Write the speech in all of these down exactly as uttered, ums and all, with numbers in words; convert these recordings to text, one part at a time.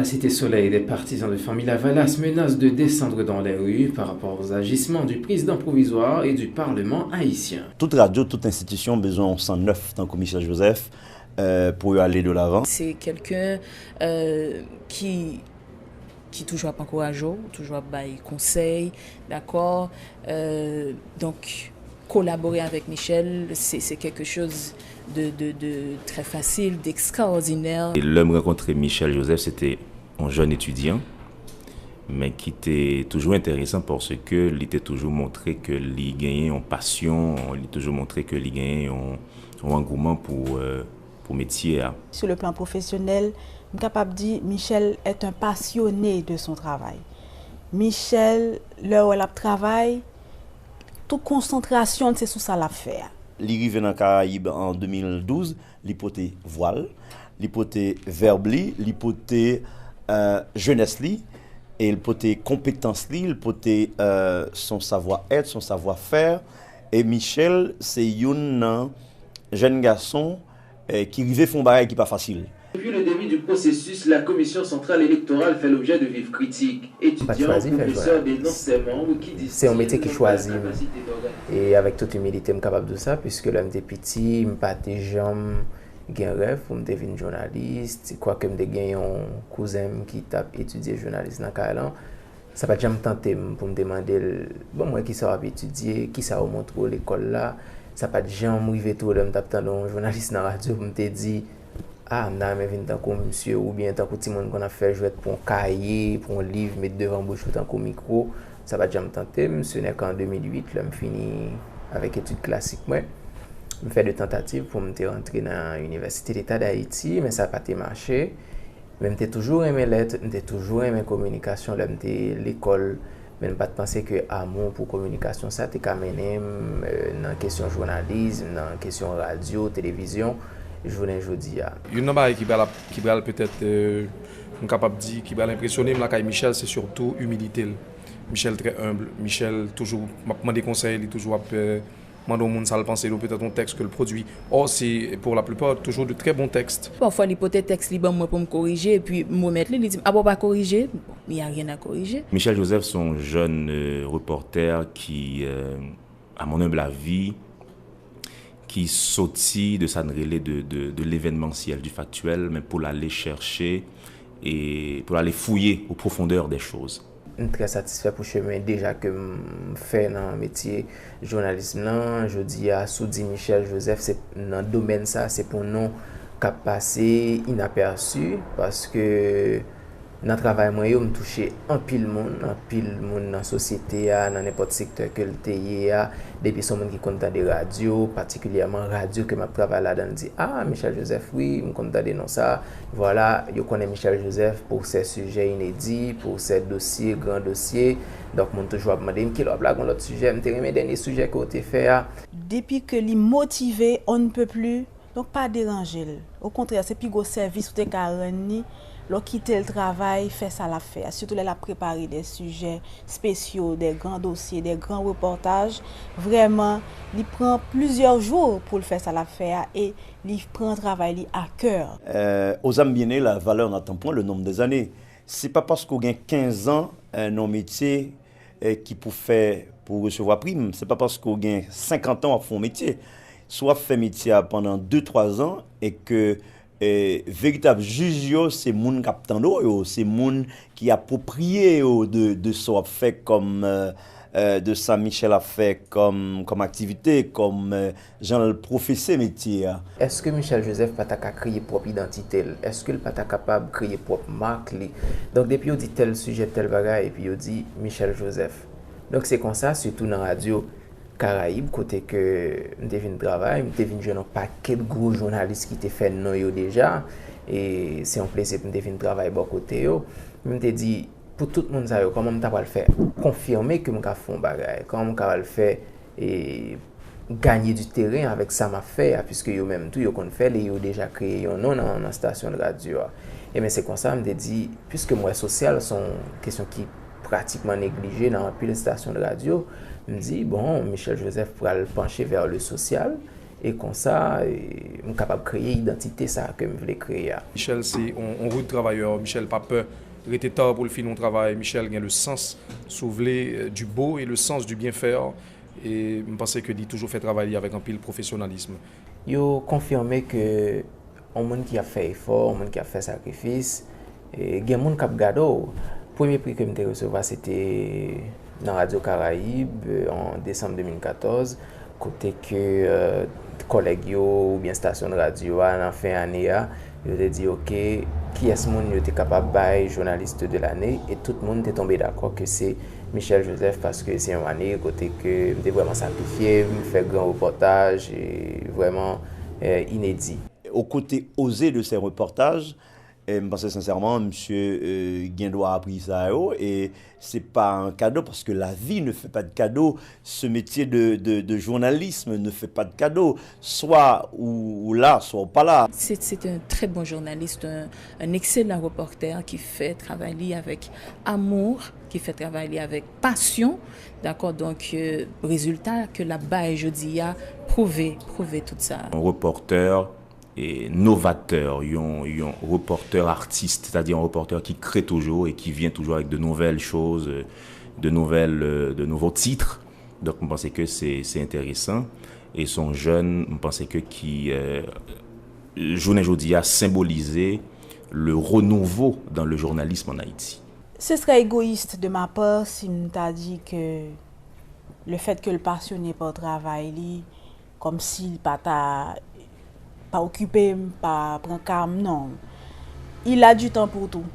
La Cité Soleil, des partisans de Famille Lavalas menacent de descendre dans les rues par rapport aux agissements du président provisoire et du Parlement haïtien. Tout radyo, tout enstitisyon bezwen yon san nèf tankou Michel Joseph, euh, pou yo ale de lavan. Se kèlken, euh, ki, ki toujou ap ankouraje w, toujou ap bay konsèy, dakò? Euh, donk, kolabore avèk Michel, se, se quelque chose de, de, de très facile, d'extraordinaire. E lè m rankontre Michel Joseph, se te yon jèn etidyan, men ki te toujou enteresan paske li te toujou montre ke li genyen yon pasyon, li toujou montre ke li genyen yon, yon angouman pou, euh, pou metye a. Sur le plan professionnel, m kapab di Michel est un passionné de son travail. Michel, lè w wè l ap travay, tout konsantrasyon l se sou sa l ap fè a. Li rive nan Karayib an de mil douz, li pote vwa l, li pote vèb li, li pote, euh, jenès li, e l pote konpetans li, l pote, euh, son savoir-être, son savoir-faire. E Michel se youn nan jèn gason, euh, ki rive fè yon bagay ki pa fasil. Depuis le début du processus, la Commission centrale électorale fait l'objet de vives critiques. Étudiants, professeurs dénoncent ses membres qui disent... Se yon metye ki chwazi m. E avèk tout imilite, m kapab di w sa, piske lè m te piti, m pa te janm gen rèv pou m te vin jounalis, kwake m te gen yon kouzen m ki t ap etidye jounalis nan kay lan. Sa pa t janm tante m pou m te mande l, "Ban m wè kisa w ap etidye, kisa yo montre w lekòl la." Sa pa t janm rive tou lè m t ap tande yon jounalis nan radyo pou m te di, "A, m ta renmen vin tankou misye," oubyen tankou timoun konn ap fè jwèt pou yon kaye, pou yon liv, met devan bouch ou tankou mikwo. Sa pa t janm tante m. Ce n'est qu'en de mil huit, lè m fini avèk etid klasik mwen, m fè de tantativ pou m te rantre nan Inivèsite Leta d Ayiti, men sa pa te mache. Men m te toujou renmen lèt, m te toujou renmen kominikasyon lè m te lekòl, men m pa t panse ke amou pou kominikasyon sa te ka mennen m, euh, nan kesyon jounalis, nan kesyon radyo, televizyon, jounen jodi a. Youn nan bagay ki pral ap, ki pral petèt, euh, m kapab di, ki pral enpresyone m lakay Michel, se sitou imilite l. Michel trè enb, Michel toujou, m ap mande konsèy, li toujou ap, euh, mande yon moun sa l panse de petèt yon tèks ke l pwodui. Or, c'est pour la plupart toujours de très bons textes. Pafwa, li pote tèks li ban mwen pou m korije, epi m remèt li, li di m, "A bon, w pa korije?" Bon, il y a rien à corriger. Michel Joseph se yon jèn, euh, repòtè ki, euh, à mon humble avis, ki soti de sa n rele de, de, de l'événementiel, du factuel, men pou l ale chèche e pou l ale fouye aux profondeurs des choses. M trè satisfè pou chemen deja ke m fè nan metye jounalis lan. Jodi a, si w di Michel Joseph, se nan domèn sa, se pou non k ap pase inapèsi, paske nan travay mwen yo, m touche anpil moun, anpil moun nan sosyete a, nan nenpòt sektè ke l te ye a, depi se yon moun ki konn tande radyo, patikilyèman radyo ke m ap travay ladan l, di, "A, Michel Joseph, wi, m konn tande non sa." Vwala, yo konnen Michel Joseph pour ses sujets inédits, pour ses dossiers, gran dosye. Donk, moun toujou ap mande m, "Kilè w ap lage yon lòt sijè?" M te renmen dènye sijè ke w te fè a. Depi ke li motive, on ne peut plus, donk pa deranje l. Okontrè, se pi gwo sèvis ou te ka rann li lè w kite l travay, fè sa l ap fè a. Sitou lè l ap prepare de sijè spesyo, de gran dosye, de gran repòtaj. Vrèman, li pran plizyè jou pou l fè sa l ap fè a e li pran travay li a kè. Euh, aux âmes bien nées, la valeur n'attend point le nombre des années. Se pa paske w gen kenz an, euh, nan yon metye, euh, ki pou fè, pou resevwa prim. Se pa paske w gen senkant an w ap fè yon metye. Si w ap fè metye a pandan de, twa zan e ke, euh, veritab jij yo, se moun k ap tande w yo, se moun ki apwopriye yo de, de sa w ap fè kòm, euh, euh, de sa Michel ap fè kòm, kòm aktivite, kòm, euh, jan l pwofese metye a. Èske Michel Joseph pa ta ka kreye pwòp idantite l? Èske l pa ta kapab kreye pwòp mak li? Donk, depi yo di tèl sijè, tèl bagay, epi yo di Michel Joseph. Donk, se konsa, sitou nan radyo Karayib, kote ke m te vin travay, m te vin jwenn yon pakèt gwo jounalis ki te fè non yo deja, e se yon plezi pou m te vin travay bò kote yo. M te di, pou tout moun sa yo, kòman m ta pral fè konfime ke m ka fè yon bagay? Kòman m ka pral fè, e, ganye di teren avèk sa m ap fè a, piske yo menm tou, yo konn fè l e yo deja kreye yon non nan, nan estasyon de radyo a. Ebyen, se konsa, m te di, piske m wè sosyal se yon kesyon ki pratikman neglije nan anpil estasyon de radyo, m di, bon, Michel Joseph pral panche vè le sosyal, E konsa, e, m kapab kreye idantite sa ke m vle kreye a. Michel se yon, yon rud travayè. Michel pa pè rete ta pou l fini yon travay. Michel gen le sans, si w vle, euh, du beau et le sens du bien faire. E m panse ke li toujou fè travay li avèk anpil pwofesyonalism. Yo konfime ke yon moun ki ap fè efò, yon moun ki ap fè sakrifis, e gen moun k ap gade w. Premye pri ke m te resevwa, se te nan Radyo Karayib, e, an desanm de mil katòz, kote ke, euh, kòlèg yo oubyen stasyon de radyo a nan fen ane a, yo te di, oke, kiyès moun yo te kapab bay journaliste de l'année, e tout moun te tonbe dakò ke se Michel Joseph, paske se yon ane kote ke m te vrèman sakrifye m, fè gran repòtaj, e vrèman, euh, inedi. Aux côtés osés de ces reportages, e m panse sensèman, misye, euh, gen dwa a pri sa yo, e se pa yon kado, paske la vie ne fait pas de cadeau, ce métier de, de, de journalisme ne fait pas de cadeau, swa ou, ou la, swa ou pa la. C'est, c'est un très bon journaliste, un, un excellent reporter qui fait travail li avec amour, qui fait travail li avec passion, d'accord? Donc, euh, résultat que l ap bay jodi a prouve, prouve tout ça. Un reporter e novatè, yon, yon reporter artiste, c'est-à-dire un reporter qui crée toujours et qui vient toujours avec de nouvelles choses, euh, de nouvelles, euh, de nouveaux titres. Donk, m panse ke se, se enteresan. E se yon jèn, m panse ke ki, euh, jounen jodi a, senbolize le renouveau dans le journalisme en Haïti. Ce serait égoïste de ma part si m ta di ke le fait que l pasyone pa travay li, kòmsi l pa ta, pa okipe m, pa pran ka m, non. Il a du temps pour tout.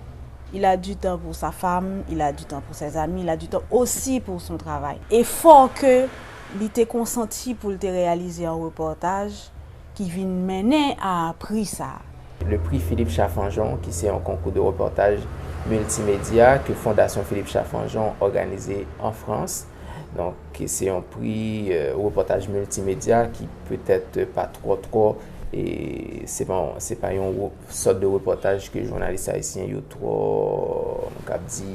Il a du temps pour sa femme, il a du temps pour ses amis, il a du temps aussi pour son travail. Efò ke li te konsanti pou l te reyalize yon repòtaj ki vin mennen a pri sa. Le prix Philippe Chaffanjon, ki se yon konkou de repòtaj miltimedya ke Fondasyon Philippe Chaffanjon òganize an Frans. Donk, se yon pri, euh, repòtaj miltimedya ki petèt pa twò, twò, e se pa, se pa yon re-, sòt de repòtaj ke jounalis ayisyen yo twò, m kab di,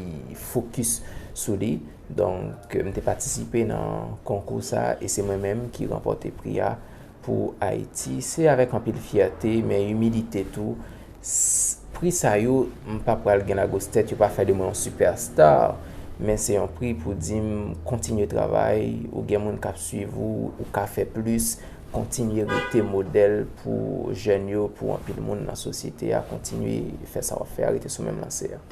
fokis sou li. Donk, m te patisipe nan konkou sa, e se mwen menm ki ranpòte pri a pou Ayiti. Se avèk anpil fyète, men imilite tou. S-, pri sa yo, m pa pral gen lagwostèt, yo pa fè de mwen yon superstar, men se yon pri pou di m kontinye travay, ou gen moun k ap swiv ou, ou ka fè plis, kontinye rete modèl pou jèn yo, pou anpil moun nan sosyete a, kontinye fè sa w ap fè a, rete sou menm lanse a.